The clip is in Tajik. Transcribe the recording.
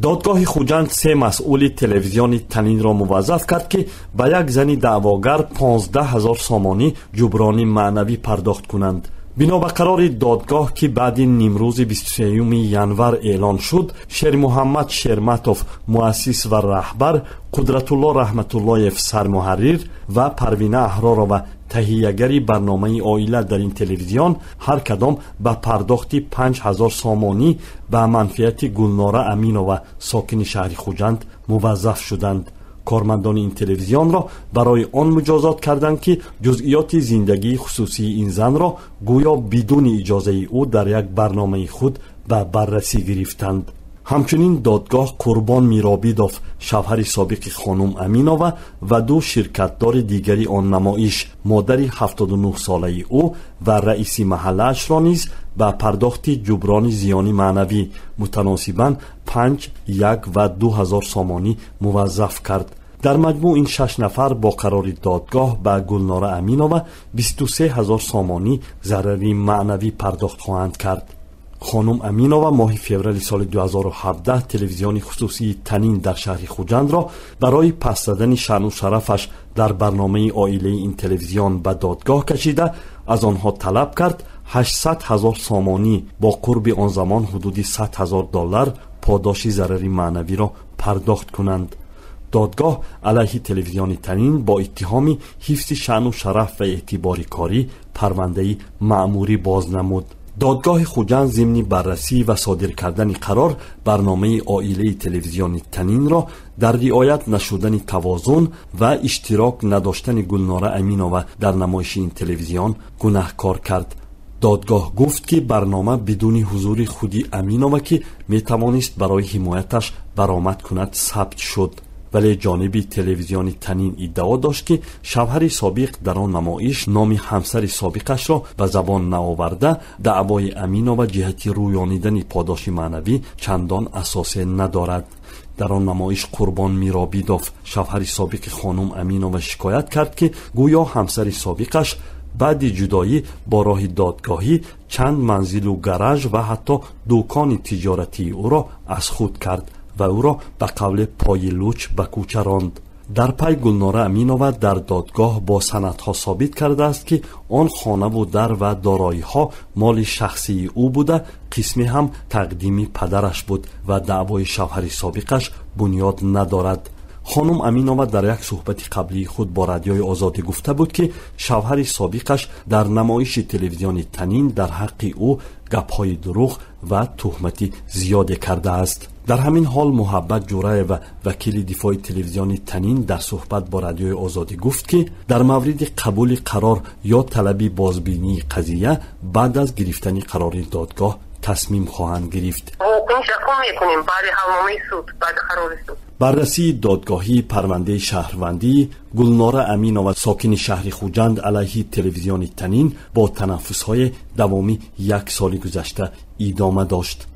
Додгоҳи Хуҷанд се масъули телевизиони Танинро муваззаф кард, ки ба як зани даъвогар 15 ҳазор сомонӣ ҷуброни маънавӣ пардохт кунанд. Бино ба қарори додгоҳ, ки баъди нимрӯзи 23 январ эълон шуд, Шермуҳаммад Шерматов, муассис ва раҳбар, Қудратулло Раҳматуллоев, сармуҳаррир, ва Парвина Аҳророва, таҳиягари барномаи оила дар ин телевизион, ҳар кадом ба пардохти 5000 сомонӣ ба манфиати Гулнора Аминова, сокини шаҳри Хуҷанд, муваззаф шуданд. Кормандони ин телевизионро барои он муҷозот карданд, ки ҷузъиёти зиндагии хусусии ин занро гӯё бидуни иҷозаи ӯ дар як барномаи худ ба баррасӣ гирифтанд. Ҳамчунин додгоҳ Қурбон Миробидов, шавҳари собиқи хонум Аминова, ва ду ширкатдори дигари он намоиш, модари 79-солаи ӯ ва раиси маҳаллаашро низ ба пардохти ҷуброни зиёни маънавӣ мутаносибан 5, 1 ва 2 ҳазор сомонӣ муваззаф кард. Дар маҷмӯъ ин шаш нафар бо қарори додгоҳ ба Гулнора Аминова 23 ҳазор сомонӣ зарари маънавӣ пардохт хоҳанд кард. Хонум Аминова моҳи феврали соли 2017 телевизиони хусусии Танин дар шаҳри Хуҷандро барои паст задани шаъну шарафаш дар барномаи оилаи ин телевизион ба додгоҳ кашида, аз онҳо талаб кард 800 ҳазор сомонӣ, бо қурби он замон ҳудуди 100 ҳазор доллар, подоши зарари маънавиро пардохт кунанд. Додгоҳ алайҳи телевизиони Танин бо иттиҳоми ҳифзи шаъну шараф ва эътибори корӣ парвандаи маъмурӣ боз намуд. Додгоҳи Хуҷанд зимни баррасӣ ва содир кардани қарор барномаи оилаи телевизиони Танинро дар риоят нашудани тавозун ва иштирок надоштани Гулнора Аминова дар намоиши ин телевизион гунаҳкор кард. Додгоҳ гуфт, ки барнома бидуни ҳузури худи Аминова, ки метавонист барои ҳимояташ баромад кунад, сабт шуд. Вале ҷониби телевизиони Танин иддао дошт, ки шавҳари собиқ дар он намоиш номи ҳамсари собиқашро ба забон наоварда, даъвои Аминова ҷиҳати рӯёнидани подоши маънавӣ чандон асосе надорад. Дар он намоиш Қурбон Миробидов, шавҳари собиқи хонум Аминова, шикоят кард, ки гӯё ҳамсари собиқаш баъди ҷудоӣ бо роҳи додгоҳӣ чанд манзилу гараж ва ҳатто дукони тиҷоратии ӯро аз худ кард ва ӯро ба қавле пои луч ба кӯча ронд. Дар пай Гулнора Аминова дар додгоҳ бо санадҳо собит кардааст, ки он хонаву дар ва дороиҳо моли шахсии ӯ буда, қисме ҳам тақдими падараш буд ва даъвои шавҳари собиқаш бунёд надорад. Хонум Аминова дар як суҳбати қаблии худ бо Радиои Озодӣ гуфта буд, ки шавҳари собиқаш дар намоиши телевизиони Танин дар ҳаққи ӯ гапҳои дурӯғ ва туҳмати зиёде кардааст. Дар ҳамин ҳол Муҳаббат Ҷураева, вакили дифои телевизиони Танин, дар суҳбат бо Радиои Озодӣ гуфт, ки дар мавриди қабули қарор ё талаби бозбинии қазия баъд аз гирифтани қарори додгоҳ тасмим хоҳанд гирифт. Баррасии додгоҳии парвандаи шаҳрвандии Гулнора Аминова, сокини шаҳри Хуҷанд, алайҳи телевизиони Танин бо танаффусҳои давоми як соли гузашта идома дошт.